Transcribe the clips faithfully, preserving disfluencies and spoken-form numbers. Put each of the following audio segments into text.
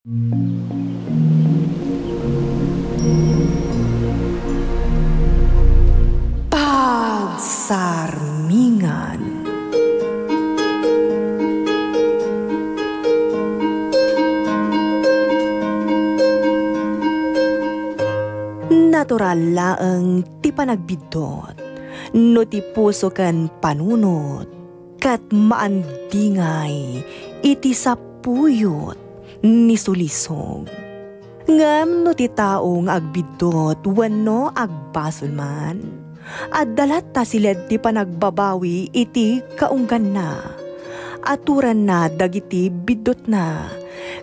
Pagsarmingan. Natural laeng ti panagbiddut no ti puso ken panunot ket maandingay iti sapuyot ni sulisog. Ngem no ti tao nga agbiddut wenno agbasol man, adda latta siled ti panagbabawi iti kaungganna. Aturanna dagiti biddutna,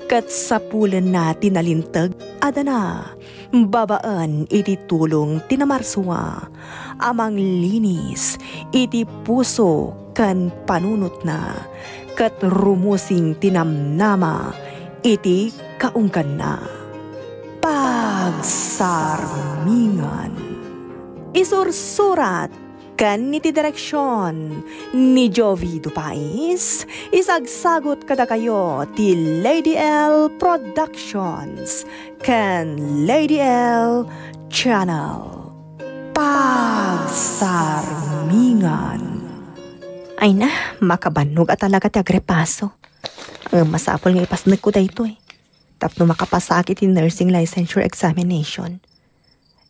ket sapulenna ti nalinteg a dana babaen iti tulong ti namarsua a manglinis iti puso ken panunotna, ket rumusing ti namnama iti kaungganna. Pagsarmingan. Isursurat ken iti direksion ni Jovi Dupais, isagsagut kadakayo ti Lady L Productions ken Lady L Channel. Pagsarmingan. Ay na, makabannog a talaga ti agrepaso. Ngem masapul nga ipasnekko daytoy tapno makapasaak iti nursing licensure examination.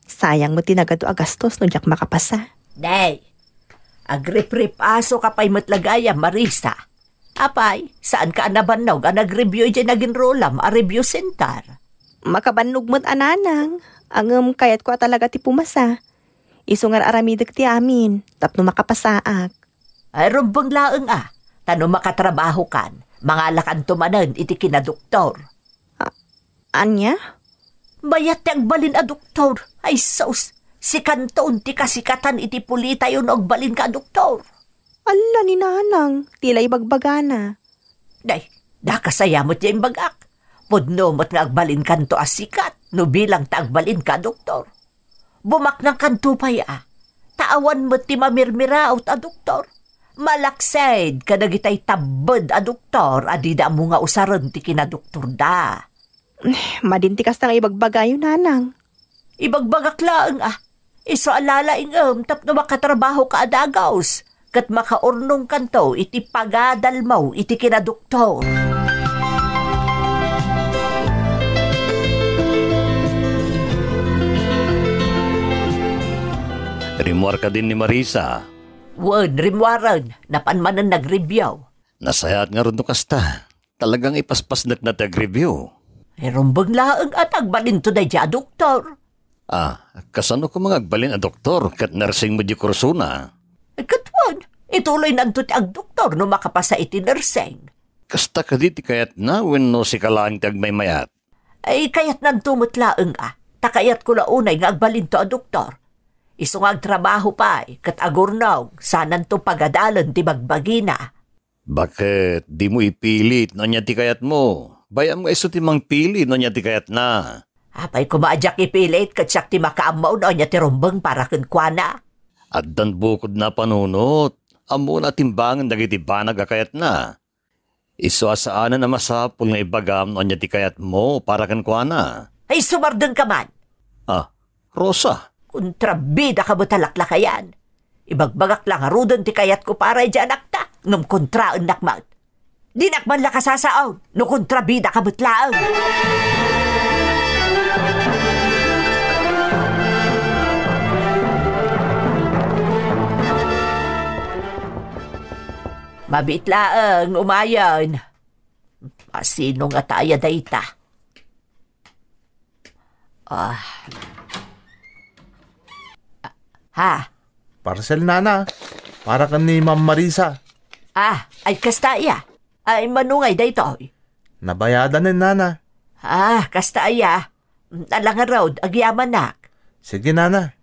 Sayang met ti nagadu a gastos no diak makapasa. Nay, agriprepasoka pay met la gayam, Marisa. Apay, saanka a nabannog a nag-review idiay naginrulam a review center? Makabannog met a nanang, ngem kayatko a talaga ti pumasa. Isu nga ar-aramidek ti amin, tapno makapasaak. Ay, rumbeng laeng a, ta no makatrabahokan, mangalakanto manen iti kinadoktor. A-, ania? Mayat ti agbalin a doktor. Ay, sus, sikanton ti kasikatan iti pulitayo no agbalinka a doktor. Alla ni nanang, ti la ibagbagana. Day, dakasaya met ya imbagak. Pudno met nga agbalinkanto a sikat no bilang ta agbalinka a doktor. Bumaknangkanto pay a, ta awan met ti mamirmiraot a doktor. Malaksid kadagitay tabbed a doktor a dida ammo nga usaren ti kinadoktorda. Madin ti kasta nga ibagbagayo, nanang. Ibagbagak laeng a, isu a lalaingem tapno makatrabahoka a dagus, ket makaurnongkanto iti pagadalmo iti kinadoktor. Rimmuar kadin ni Marisa? Wen, rimmuaren. Napan manen nag-review. Nasayaat ngarud no kasta. Talagang ipaspasnekna ti ag-review. Ay, rumbeng laeng a ta agbalinto daydiay a doktor. Ah, kasano koma nga agbalin a doktor ket nursing met diay kursona? Ay, ket wen, ituloynanto ti agdoktor no makapasa iti nursing. Kasta kadi ti kayatna wenno sika laeng ti agmaymayat? Ay, kayatnanto met laeng a, ta kayatko la unay nga agbalinto a doktor. Isu nga agtrabaho pay ket agurnong, saananto pagadalen ti bagbagina. Baket dimo ipilit no ania ti kayatmo? Bay-am nga isu ti mangpili no ania ti kayatna. Apay koma a diak ipilit ket siak ti makaammo no ania ti rumbeng para kenkuana? Addan bukodna a panunot. Ammona a timbangen dagiti banag a kayatna. Isu a saanen a masapul nga ibagam no ania ti kayatmo para kenkuana. Ay, sumardengka man! Ah, Rosa. Kontrabidaka met a laklakayan. Ibagbagak la ngaruden ti kayatko para idiay anakta, ngem kontraennak met. Dinak man la kasasao no kontrabidaka met laeng. Mabiit laeng, umayen. Asino ngata aya dayta? Ah. Ha? Parcel, nana. Para ken ni Ma'am Marisa. Ah, ay kasta aya. Ay, mano ngay daytoy? Nabayadanen, nana. Ah, kasta aya. Ala ngarud, agyamanak. Sige, nana.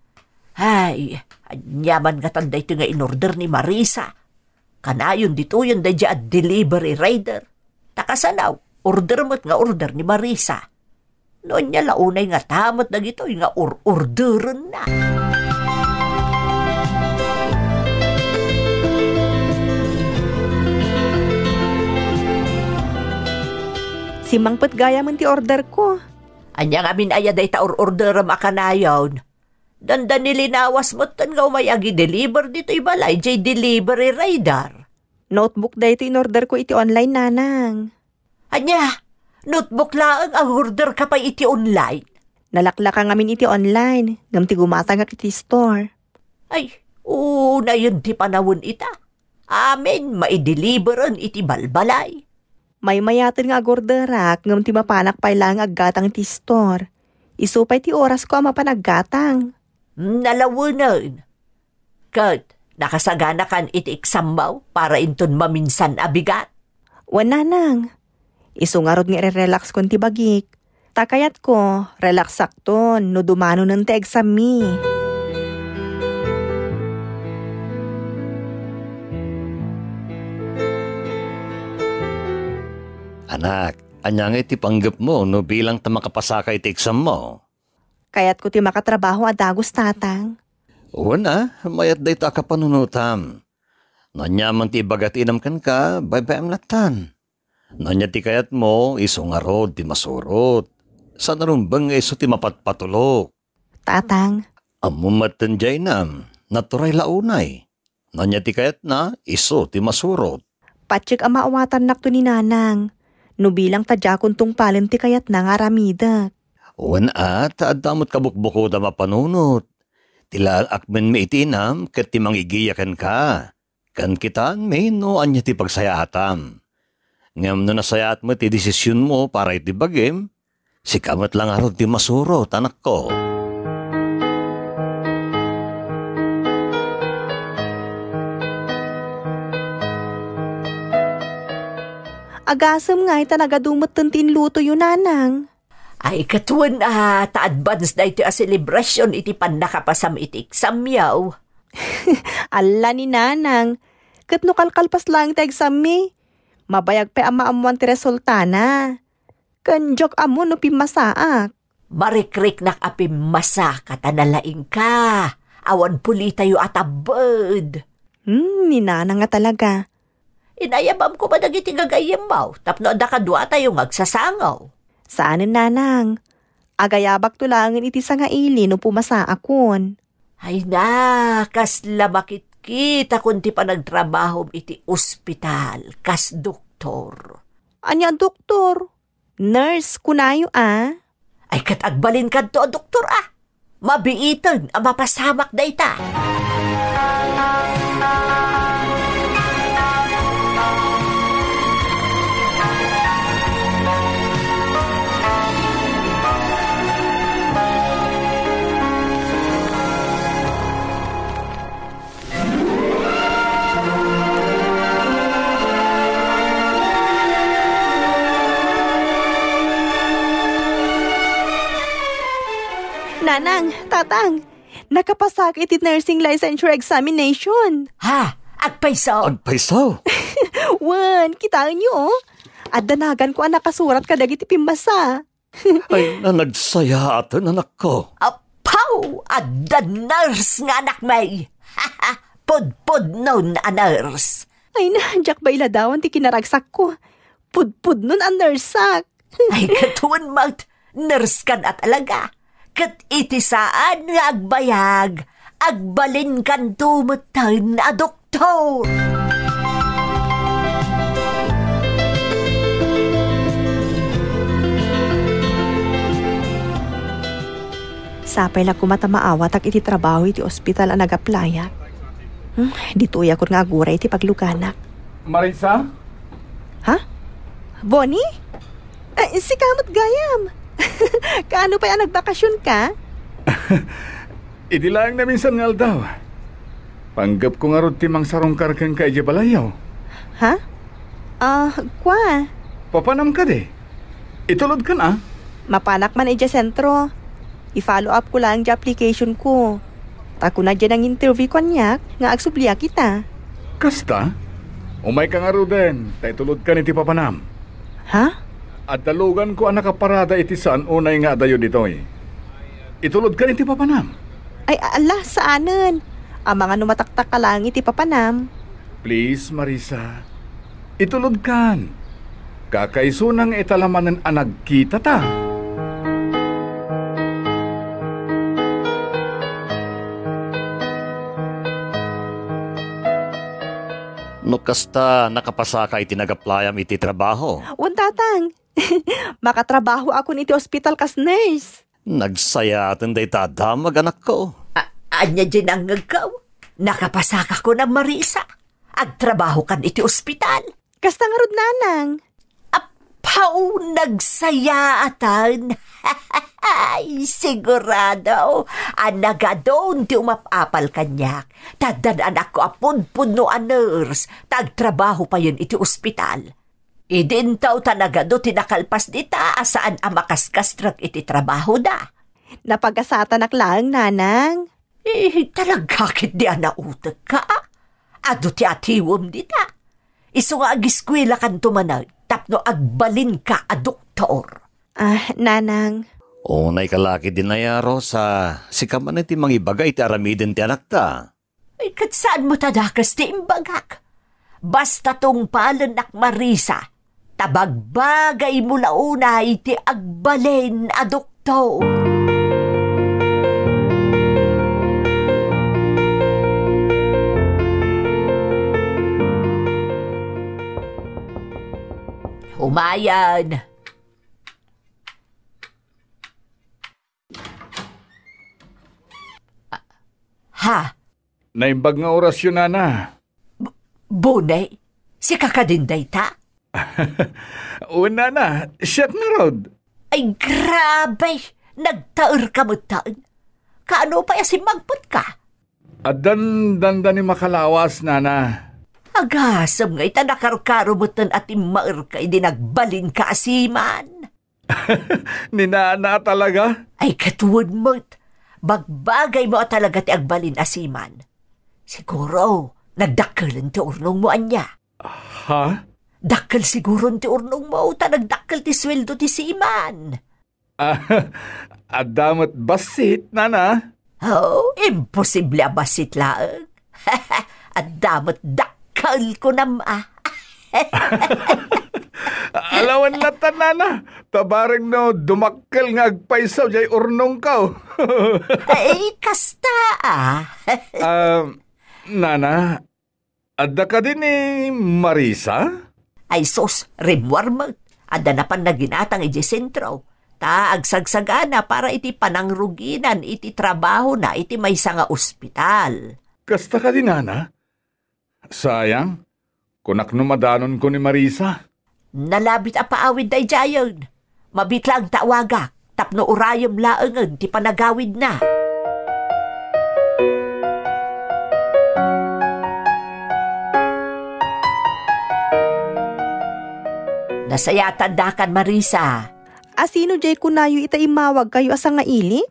Ay, aniaman ngatan daytoy nga inorder ni Marisa. Kanayon ditoyen daydiay a delivery rider. Ta kasano, order met nga order ni Marisa. No ania la unay ngata met dagitoy nga or-orderenna. Immangpet gayamen ti order ko. Ania ngamin aya dayta or-orderem a kanayon? Dandani linawas metten nga umay agi-deliver ditoy balay, jay delivery rider. Notebook daytoy in-order ko iti online, nanang. Ania? Notebook laeng a order ka pay iti online? Nalaklaka ngamin iti online, ngem ti gumatangak iti store. Ay, unayen ti panawen ita. Amin, maideliveran iti balbalay. Maymayaten nga agorderak, ngem ti mapanak pay laeng aggatang iti store. Isu pay ti orasko a mapan aggatang. Nalawenen. Ket, nakasaganakan iti eksammo para inton maminsan a bigat? Wen, nanang. Isu ngarud nga irerelaxkon ti bagik. Ta kayatko, relaxakton no dumanonen ti eksammi. Anak, ania nga iti panggepmo no bilang ta makapasaka iti eksammo? Kayatko ti makatrabaho a dagus, tatang. Wen a, mayat dayta a kapanunotam. No ania man ti ibaga ti inam kenka, baybay-am lattan. No ania ti kayatmo, isu ngarud ti masurot. Saan a rumbeng nga isu ti mapatpatulok. Tatang. Ammom metten diay inam, naturay la unay. No ania ti kayatna, isu ti masurot. Patiek a maawatannakto ni nanang. No bilang ta diakon tungpalen ti kayatna nga aramidek. Wen a, ta adda met kabukbukodam a panunot. Ti laeng akmenmi iti inam ket ti mangigiya kenka. Ken kitaenmi no ania ti pagsayaatam. Ngem no nasayaat met ti desisionmo para iti bagim, sika met la ngarud ti masurot, anakko. Agasem ngay ta nagadu metten ti inlutoyo, nanang. Ay, ket wen a, ta advance daytoy a selebrasyon iti pannakapasam iti eksamyo. Alla ni nanang, ket no kalkalpas laeng ti eksammi, mabayag pay a maammoan ti resultana. Ken diak ammo no pimmasaak. Marikriknak a pimmasaka ta nalaingka. Awan pulitayo a tabbed. Hmm, ni nanang nga talaga. Inayabam koma dagiti gagayyemmo tapno adda kaduatayo nga agsasango. Saanen, nanang. Agayabakto laengen iti sangaili no pumasaakon. Ay na, kasla makitkitakon ti panagtrabahom iti ospital kas doktor. Ania a doktor? Nurse, kunayo a. Ay, ket agbalinkanto a doktor a. Mabiiten a mapasamak dayta. Nanang, tatang, nakapasak iti nursing licensure examination. Ha? Agpayso? Agpayso? Wen, kitaenyo, oh. Adda naganko a nakasurat kadagiti pimmasa. Ay, na nagsayaaten, anakko. Apaw! Adda nurse nga anakmi! Pudpudnon a nurse! Ay na, diak bayladawan ti kinaragsakko. Pudpudnon a nurseak. Ay, ket wen met, nurse kan a talaga. Ket iti saan nga agbayag, agbalinkanto metten a doktor. Sapay la koma ta maawatak iti trabaho iti ospital a nag-applyak. Hmm, ditoyakon nga aguray ti pagluganak. Marisa? Ha? Bonnie? Ay, sika met gayam. Kaano pay a nagbakasionka? Idi laeng naminsan nga aldaw. Panggepko ngarud ti mangsarungkar kenka idiay balayyo. Ha? Ah, kua? Papanam kadi? Itulodkan a? Mapanak man idiay sentro. I-follow up ko laeng diay application ko. Ta kuna diay nang-interview kaniak nga agsubliak ita. Kasta? Umayka ngaruden, ta itulodkan iti papanam. Ha? Adda luganko a nakaparada iti saan unay nga adayo ditoy. Itulodkan iti papanam. Ay, ala, saanen. Amangan no mataktak ka laeng iti papanam. Please, Marisa. Itulodkan. Kakaisuna nga ita la manen a nagkitata. No kasta, nakapasaka iti nagaplayam iti trabaho? Wen, Tatang. Makatrabahoakon iti ospital kas nurse. Nagsayaaten dayta a damag, anakko. A-, ania diay nangngegko? Nakapasakakon a, Marisa. Agtrabahokan iti ospital. Kasta ngarud, Nanang. Apaw, nagsayaaten. Ay, sigurado a nagadun ti umap-apal kaniak. Ta addan anakko a pudpudno a nurse, ta agtrabaho payen iti ospital. Idinto ta nagadu ti nakalpas dita a saan a makaskastrek iti trabahoda. Napagasatanak laeng, Nanang. Eh, talaga ketdi a nautekka, a? Adu ti atiwem dita. Isu nga agiskuelakanto manen tapno agbalinka a doktor. Ah, Nanang. Unayka la ketdin aya, Rosa. Sika manen ti mangibaga iti aramiden ti anakta. Ay, ket saan met a dakes ti imbagak. Basta tungpalennak, Marisa, ta bagbagaymo la unay ti agbalin a doktor. Umayen. Ha? Naimbag nga orasyo, Nana. B-, Bone, sika kadin dayta? Wen, Nana, siak ngarud. Ay, grabe! Nagtaerka metten. Kaano pay a simmagpetka? Addan dandani makalawas, Nana. Agasem nga ita nakarkaro metten a timmaerka idi nagbalinka a seaman. Ni Nana talaga? Ay, ket wen met. Bagbagaymo a talaga ti agbalin a seaman. Siguro, nagdakkelen ti urnongmo, ania? Ha? Dakkel siguron ti urnongmo, ta nagdakkel ti sueldo ti seaman. Ah, adda met bassit, Nana? Oh, imposible a bassit laeng. Adda met dakkel, kunam a. Alawan latta, Nana. Ta bareng no dumakkel nga agpayso jay urnongko. Ay, kasta, ah. Ah, Nana, adda kadi ni Marisa? Ay sus, rimmuar met. Adda napan naginatang idiay sentro. Ta agsagsagana para iti panangruginan iti trabahona iti maysa nga ospital. Kasta kadi, Nana? Sayang, kunak no madanonko ni Marisa. Nalabit a paawid daydiayen. Mabiit laeng ta awagak tapno urayem laengen ti panagawidna. Nasayaatandaka, Marisa. A sino jay kunayo ita immawagkayo a sangailik?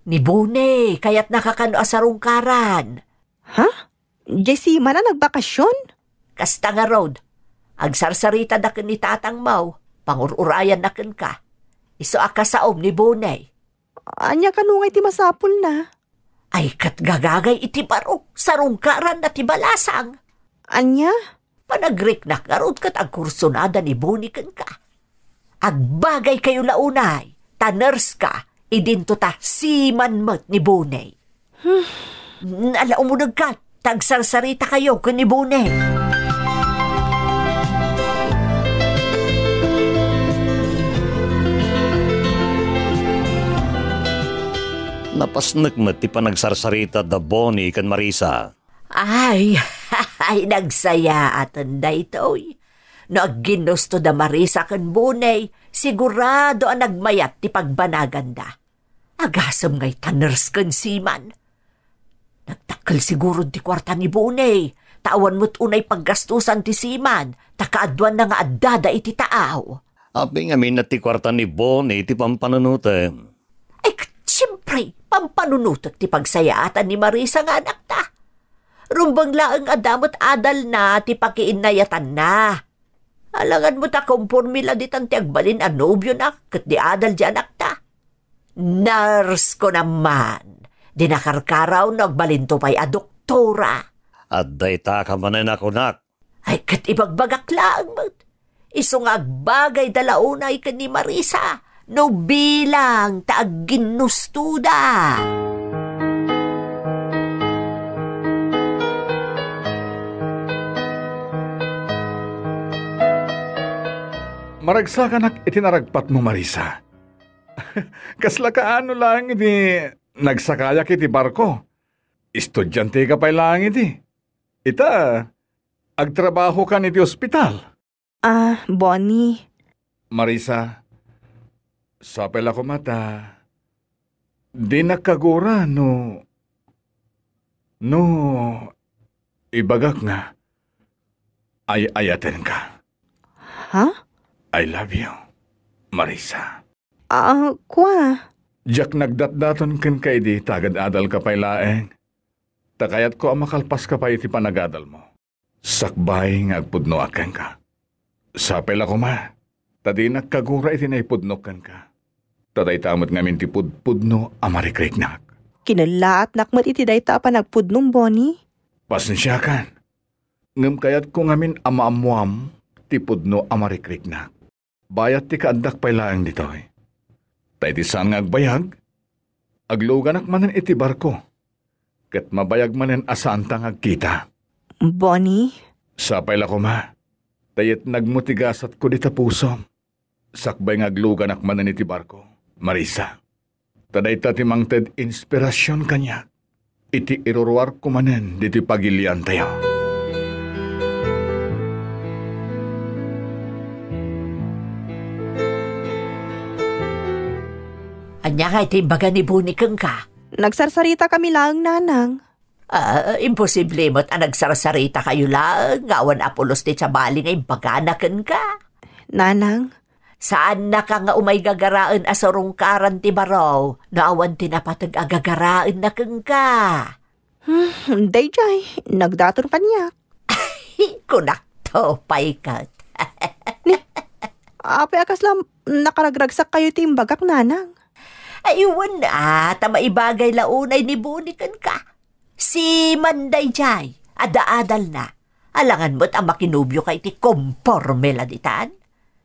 Ni Bone, kayatnaka kano a sarungkaran. Ha? Jay seaman a nagbakasyon? Kasta ngarud, agsarsaritadaken ni tatangmo, pangur-urayanna kenka. Isu a kasaom ni Bone. Ania kano ngay ti masapulna? Ay, ket gagagay iti baro, sarungkaranna ti balasang. Ania? Panagriknak ngarud ket agkursonada ni Bone kenka. Agbagaykayo la unay, ta nurse ka, idinto ta seaman met ni Bone. Hmm. Ala, umunegka, ta agsarsaritakayo ken ni Bone. Napasnek met ti panagsarsarita da Bone ken Marisa. Ay, ay, nagsayaaten daytoy. No agginnusto da Marisa ken Bone, sigurado a nagmayat ti pagbanaganda. Agasem nga ita nurse ken seaman. Nagdakkel siguro ti kuarta ni Bone, ta awan met unay paggastusan ti seaman, ta kaaduanna nga addada iti taaw. Apay ngamin a ti kuarta ni Bone ti pampanunotem? Ay, ket, siempre, pampanunotek ti pagsayaatan ni Marisa nga anakta. Rumbeng laeng a da met adalna ti pakiinnayatanna. Alangan met a komporme la ditan ti agbalin a nobiona ket di adal di anakta. Nurse ko naman, di nakarkaraw no agbalinto pay a doktora. Adda ita ka manen a kunak. Ay, ket ibagbagak laeng met. Isu nga agbagayda la unay ken ni Marisa no bilang ta agginnustoda. Maragsakanak iti naragpatmo, Marisa. Kasla kaano laeng idi nagsakayak iti barko? Estudiante ka pay laeng idi. Ita, agtrabaho kan iti ospital. Ah, Bonnie. Marisa, sapay la koma ta dinak kagura no, no ibagak nga ay-ayatenka. Ha? I love you, Marisa. Ah, kua. Diak nagdatdaton kenka idi ta agad-adalka pay laeng. Ta kayatko a makalpaska pay iti panagadalmo. Sakbay nga agpudnoak kenka. Sapay la koma, ta dinak kagura iti naipudnok kenka. Ta dayta met ngamin ti pudpudno a marikriknak. Kinellaatnak met iti dayta a panagpudnom, Bonnie. Pasensiakan. Ngem kayatko ngamin a maammoam ti pudno a marikriknak. Bayat ti kaaddak pay laeng ditoy. Ta iti saan nga agbayag, agluganak manen iti barko, ket mabayag manen a saanta nga agkita. Bonnie? Sapay la koma, ta yetnagmo ti gasatko dita pusom, sakbay nga agluganak manen iti barko, Marisa. Ta dayta ti mangted inspirasion kaniak iti iruruarko manen ditoy pagiliantayo. Ania ngay ti imbaga ni Boni kenka? Nagsarsaritakami laeng, Nanang. Ah, imposible met a nagsarsarita kayo laeng nga awan a pulos ti sabali nga imbagana kenka. Nanang. Saannaka nga umay gagaraen a surungkaran ti baro no awan ti napateg a gagaraenna kenka. Hmm, daydiay, nagdaton kaniak. Kunakto pay ket. Ni, apay a kasla nakaragragsak kayo ti imbagak, Nanang? Ay, wen a, ta maibagay la unay ni Boni kenka. Siman daydiay, adda adalna. Alangan met a makinobioka iti komporme la ditan.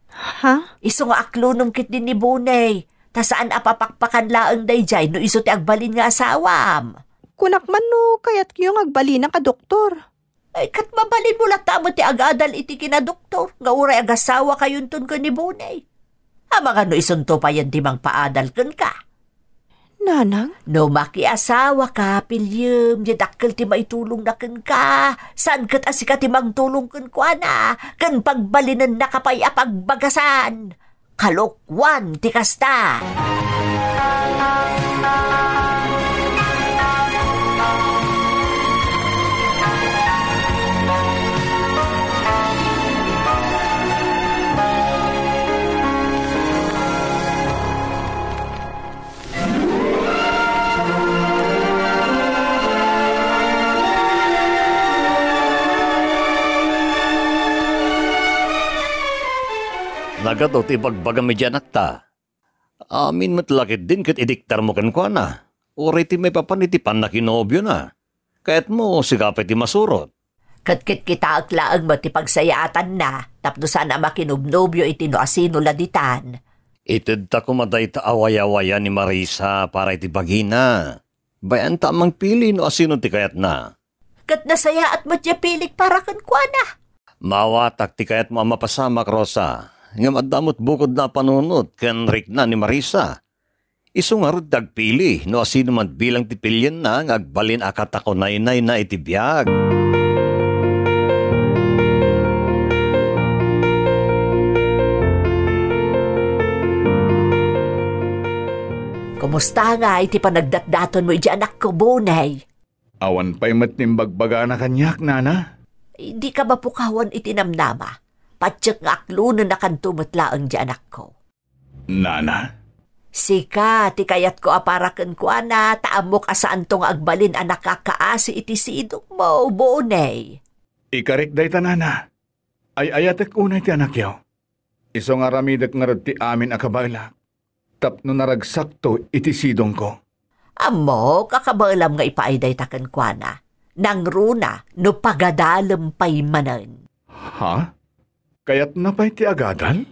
Ha? Isu nga aklonom ketdi ni Boney, ta saan a papakpakan laeng daydiay no isu ti agbalin nga asawam. Kunak man no kayatyo nga agbalinak a doktor. Ay, ket mabalinmo latta met ti agadal iti kinadoktor nga uray agasawa kayonton ken ni Boney. Amangan no isunto payen ti mangpaadal kenka. Nanang? No makiasawaka, piliem, ti dakkel ti maitulongna kenka. Saan ket a sika ti mangtulong kenkuana, ken pagbalinennaka pay a pagbagasan. Kalokuan ti kasta! Nagadu ti ibagbagam iti anakta. Amin met la ketdin ket idiktarmo kenkuana. Uray ti maipapan iti pannakinobiona. Kayatmo, sika pay ti masurot. Ket kitkitaek laeng met ti pagsayaatanna tapno saan a makinobnobio iti no asino la ditan. Itedta koma dayta a wayawaya ni Marisa para iti bagina. Bayan ta a mangpili no asino ti kayatna. Ket nasayaat met ti pilik para kenkuana. Maawatak ti kayatmo a mapasamak, Rosa. Ngem adda met bukodna a panunot ken rikna ni Marisa. Isu ngarud ti agpili no asino man bilang ti pilienna nga agbalin a katakunaynayna iti biag. Kumusta nga iti panagdatdatonmo iti anakko, Boney? Awan pay met ti imbagbagana kaniak, nana. Dika mapukawan iti namnama. Patiek nga aklonennakanto met laeng ti anakko. Nana? Sika ti kayatko a para kenkuana, ta ammok a saanto nga agbalin a nakakaasi iti sidongmo, Boney. Ikarik dayta, nana. Ay-ayatek unay ti anakyo. Isu nga aramidek ngarud ti amin a kabaelak tapno naragsakto iti sidongko. Ammok a kabaelam nga ipaay dayta kenkuana. Nangruna no pagadalem pay manen. Ha? Kayatna pay ti agadal?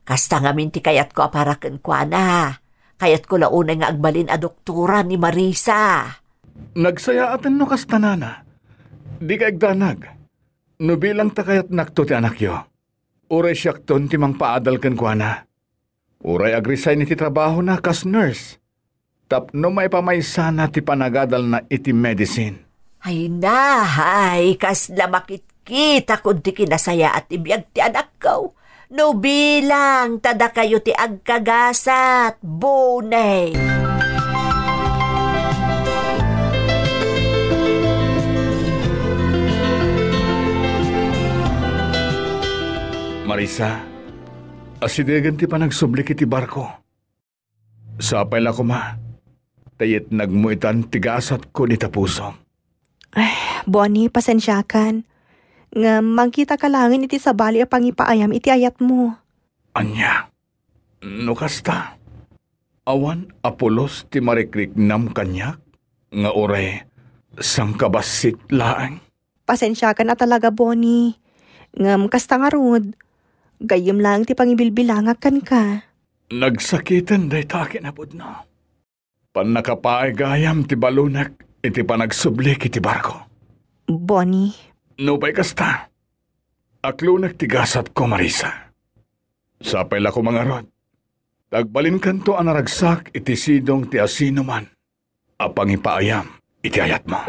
Kasta ngamin ti kayatko a para kenkuana. Kayatko la unay nga agbalin a doktora ni Marisa. Nagsayaaten no kasta, nana. Dika agdanag. No bilang ta kayatnakto ti anakyo, uray siakton ti mangpaadal kenkuana. Uray agresign iti trabahona kas nurse tapno maipamaysana ti panagadalna iti medicine. Ay, nahay, kasla makitkitakon ti kinasayaat ti biag ti anakko. No bilang ta dakayo ti agkagasat, Boney. Marisa, asidegen ti panagsublik iti barko. Sapay la koma, ta yetnagmo itan ti gasatko dita pusom. Ay, Bonnie, pasensiakan. Ngem mangkitaka laengen iti sabali a pangipaayam iti ayatmo. Ania? No kasta, awan a pulos ti marikriknam kaniak nga uray sangkabassit laeng? Pasensiakan a talaga, Bonnie. Ngem kasta ngarud, gayyem laeng ti pangibilbilangak kenka. Nagsakiten dayta a kinapudno. Pannakapaay gayam ti balonek iti panagsublik iti barko. Bonnie. Nupay kasta, aklonek ti gasatko, Marisa. Sapay la koma ngarud, ta agbalinkanto a naragsak iti sidong ti asinoman a pangipaayam iti ayatmo.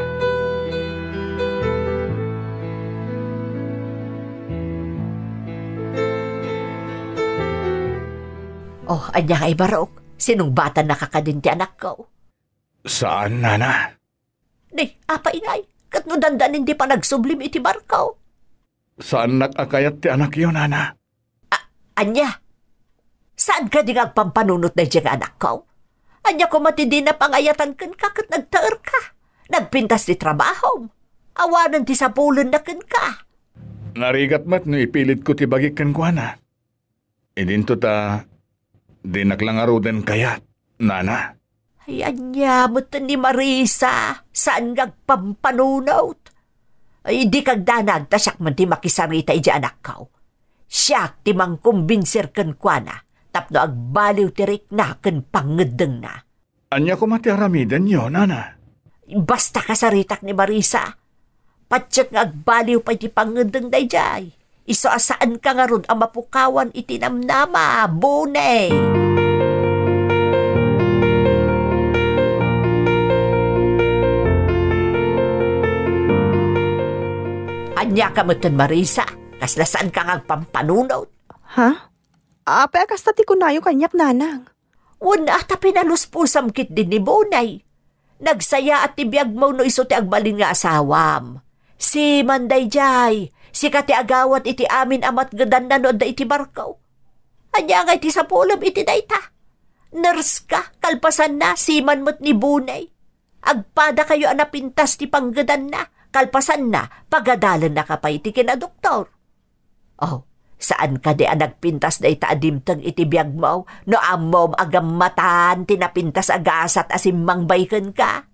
Oh, ania nga ibarok? Sinungbatannaka kadin ti anakko? Saan, nana. Ni, apay ngay, ket no dandanin ti panagsublim iti barko? Saannak a kayat ti anakyo, nana. A-, ania? Saan kadi nga agpampanunot daydiay nga anakko? Ania koma ti dina pangayatan kenka ket nagtaerka? Nagpintas ti trabahom. Awanen ti sapulenna kenka. Narigat met no ipilitko ti bagik kenkuana. Idinto ta, dinak la ngaruden kayat, nana. Ay, ania met ni Marisa, saan nga agpampanunot? Ay, dika agdanag ta siak man ti makisarita idiay anakko. Siak ti mangkombinsir kenkuana tapno agbaliw ti rikna ken pangngeddengna. Ania koma ti aramidenyo, nana? Basta kasaritak ni Marisa. Patiek nga agbaliw pay ti pangngeddeng daydiay. Isu a saanka ngarud a mapukawan iti namnama, Boney. Ania ka metten, Marisa? Kasla saanka nga agpampanunot? Ha? Apay a kasta ti kunayo kaniak, nanang? Wen, a ta pinaluspusam ketdi ni Boney. Nagsayaat ti biagmo no isu ti agbalin nga asawam. Siman daydiay, sika ti agawat iti amin a matgedanna no adda iti barko. Ania ngay ti sapulem iti dayta? Nurse ka, kalpasanna, siman met ni Boney. Agpadakayo a napintas ti panggedanna, kalpasanna, pagadalennaka pay iti kinadoktor. Oh, saan kadi a nagpintas dayta a dimteng iti biagmo no ammom a gammatan ti napintas a gasat a simmangbayen kenka?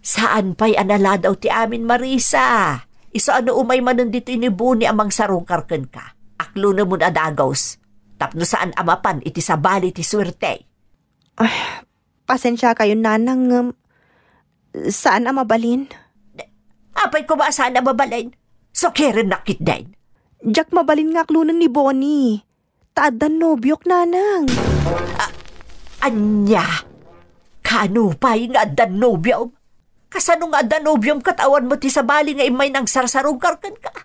Saan pay a naladaw ti amin, Marisa. Isu a no umay manen ditoy ni Boney a mangsarungkar kenka, aklonemon a dagus, tapno saan a mapan iti sabali ti suerte. Ay, pasensiakayon, nanang, ngem saan a mabalin. Apay koma a saan a mabalin? Sukirennak ketdin. Diak mabalin nga aklonen ni Boney. Ta addan nobiok, nanang. A-, ania? Kaano pay nga addan nobiom? Kasano nga addan nobiom ket awan met ti sabali nga immay nangsarsarungkar kenka?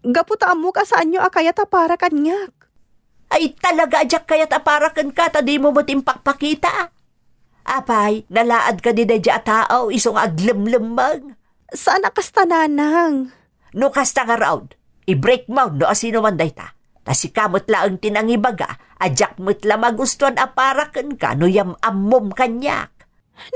Gapu ta ammok a saanyo a kayat a para kaniak. Ay, talaga a diak kayat a para kenka ta dimo met impakpakita. Apay, nalaad kadi daydiay a tao isu nga aglemlemmeng? Saan a kasta, nanang. No kasta ngarud, i-break mo no asino man dayta. Ta sika met laeng ti nangibaga a diak met la magustuan a para kenka no yam-ammom kaniak.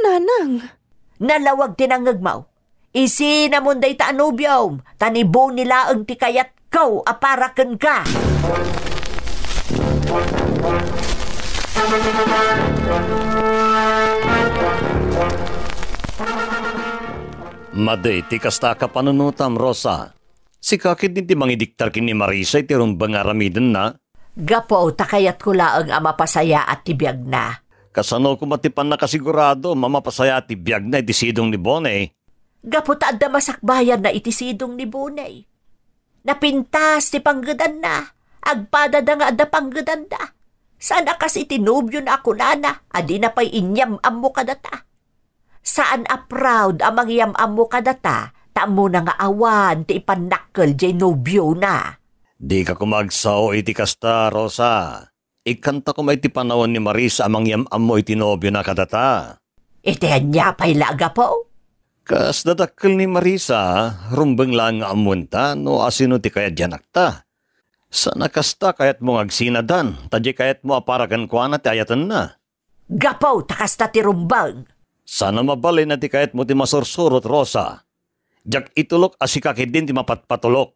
Nanang! Nalawag ti nangngegmo. Isinamon dayta a nobiom, ta ni Boney laeng ti kayatko a para kenka. Madi ti kasta a kapanunotam, Rosa. Sika ketdin ti mangidiktar ken ni Marisa iti rumbeng nga aramidenna. Gapu ta kayatko laeng a mapasayaat ti biagna. Kasano koma ti pannakasigurado a mapasayaat ti biagna iti sidong ni Bonnie? Gapu ta adda masakbayanna iti sidong ni Bonnie. Napintas ti panggedanna. Agpadada nga adda panggedanda. Saan a kas iti nobiona a kunana a dina pay inyam-ammo kadata. Saan a proud a mangyam-ammo kadata, ta ammona nga awan ti ipannakkel diay nobiona. Dika koma agsao iti kasta, Rosa. Ikkanta koma iti panawen ni Marisa a mangyam-ammo iti nobiona kadata. Iti ania pay la a gapu? Kas dadakkel ni Marisa, rumbeng laeng nga ammoenta no asino ti kayat ti anakta. Saan a kasta kayatmo nga agsinadan, ta diay kayatmo a para kenkuana ti ayatenna. Gapu ta kasta ti rumbeng. Saan a mabalin a ti kayatmo ti masursurot, Rosa. Diak itulok a sika ketdin ti mapatpatulok.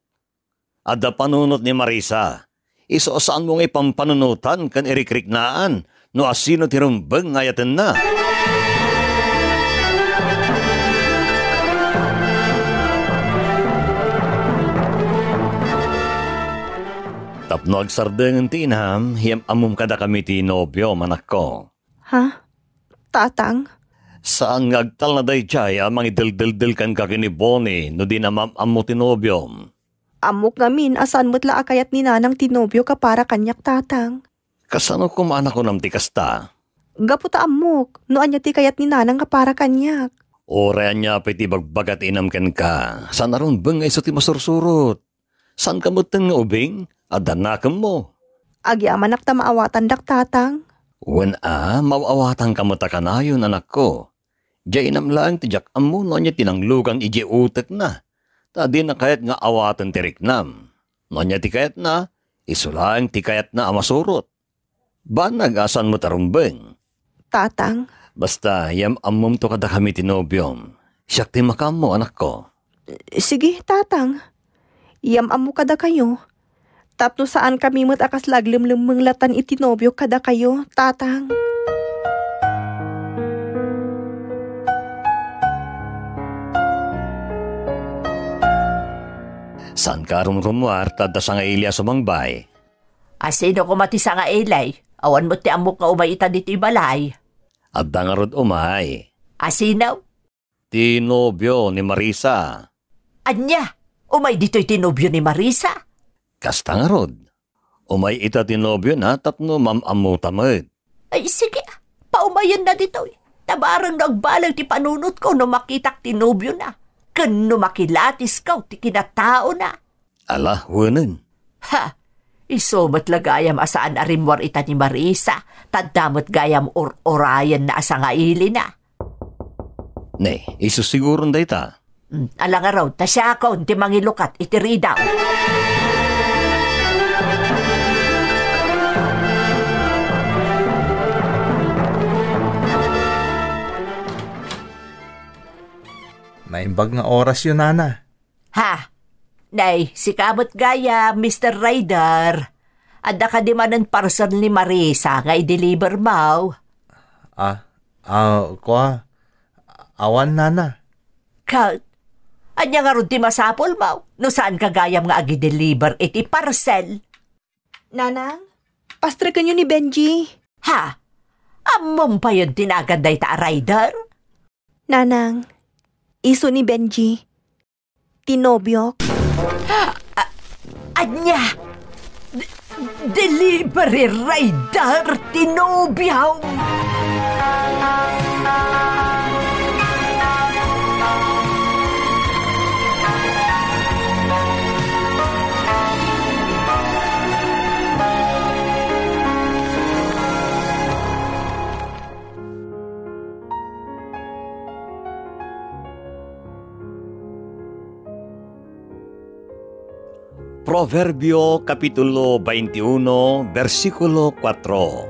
Adda panunot ni Marisa. Isu a saanmo nga ipampanunotan ken irikriknaan no asino ti rumbeng nga ayatenna. Tapno agsardengen ti inam, yam-ammom kadakami ti nobiom, anakko. Ha? Tatang? Saan nga agtalna daydiay a mangideldeldel kenka ken ni Bonnie no dina mam-ammo ti nobiom? Ammok ngamin a saan met la a kayat ni Nanang ti nobiok a para kaniak, Tatang. Kasano koma a nakunam ti kasta? Gapu ta ammok no ania ti kayat ni Nanang a para kaniak. Uray ania pay ti ibagbaga ti inam kenka, saan a rumbeng nga isu ti masursurot. Saanka metten nga ubing? Adda nakemmo. Agyamanak ta maawatandak, Tatang. Wen a, maaw-awatanka met a kanayon, anakko. Diay inam laeng ti diak ammo no ania ti nanglugan idiay utekna. Ta dina kayat nga awaten ti riknam. No ania ti kayatna, isu laeng ti kayatna a masurot. Banag a saan met a rumbeng. Tatang. Basta, yam-ammom to kadakami ti nobiom. Siak ti makaammo, anakko. Sige, Tatang. Yam-ammo kadakayo. Tapno saankami met a kasla aglemlemmeng latan iti nobiok kadakayo, Tatang. Saanka a rumrumuar ta adda sangaili a sumangbay? Asino koma ti sangaili? Awan met ti ammok nga umay ita ditoy balay. Adda ngarud umay. Asino? Ti nobio ni Marisa. Ania? Umay ditoy ti nobio ni Marisa? Kasta ngarud. Umay ita ti nobiona tapno mam-ammota met. Ay, sige, paumayenna ditoy. Ta bareng no agbaleg ti panunotko no makitak ti nobiona, ken no makilatisko ti kinataona. Ala, wenen. Ha! Isu met la gayam a saan a rimmuar ita ni Marisa, ta adda met gayam ur-urayenna a sangailina. Ne, isu siguron dayta. Mm, ala ngarud, ta siakon ti mangilukat iti ridaw. Naimbag nga orasyo, Nana. Ha? Nay, sika met gayam, Mister Rider. Adda kadi manen parcel ni Marisa nga i-deliver mo? Ah, ah, kua, awan, Nana. Ket, ania ngarud ti masapulmo no saanka gayam nga agi-deliver iti parcel? Nanang, pastrekenyo ni Benji. Ha? Ammom payen ti nagan dayta a rider? Nanang, isu ni Benji. Ti nobiok. A-, ania? D-, delivery rider ti nobiom? Proverbio, Kapitulo twenty-one, bersikulo kuatro.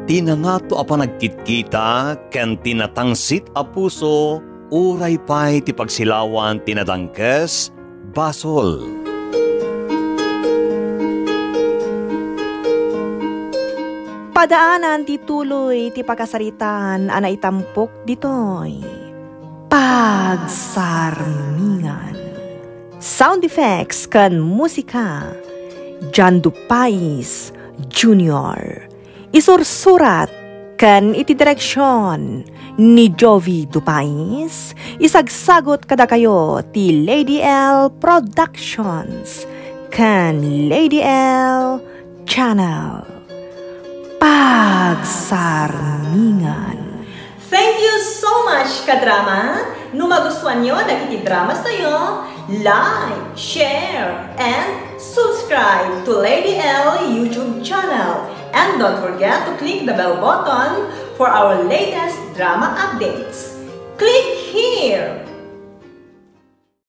Ti nangato a panagkitkita ken ti natangsit a puso, uray pay ti pagsilawan ti nadangkes, basol. Padaanan ti tuloy ti pakasaritaan a naitampok ditoy Pagsarmingan. Sound effects ken musika, John Dupais Junior. Isursurat ken iti direksyon ni Jovi Dupais, isagsagot kadakayo ti Lady L Productions ken Lady L Channel. Pagsarmingan. Thank you so much, kadrama! No magustuanyo dagiti dramas tayo, like, share, and subscribe to Lady L YouTube channel. And don't forget to click the bell button for our latest drama updates. Click here!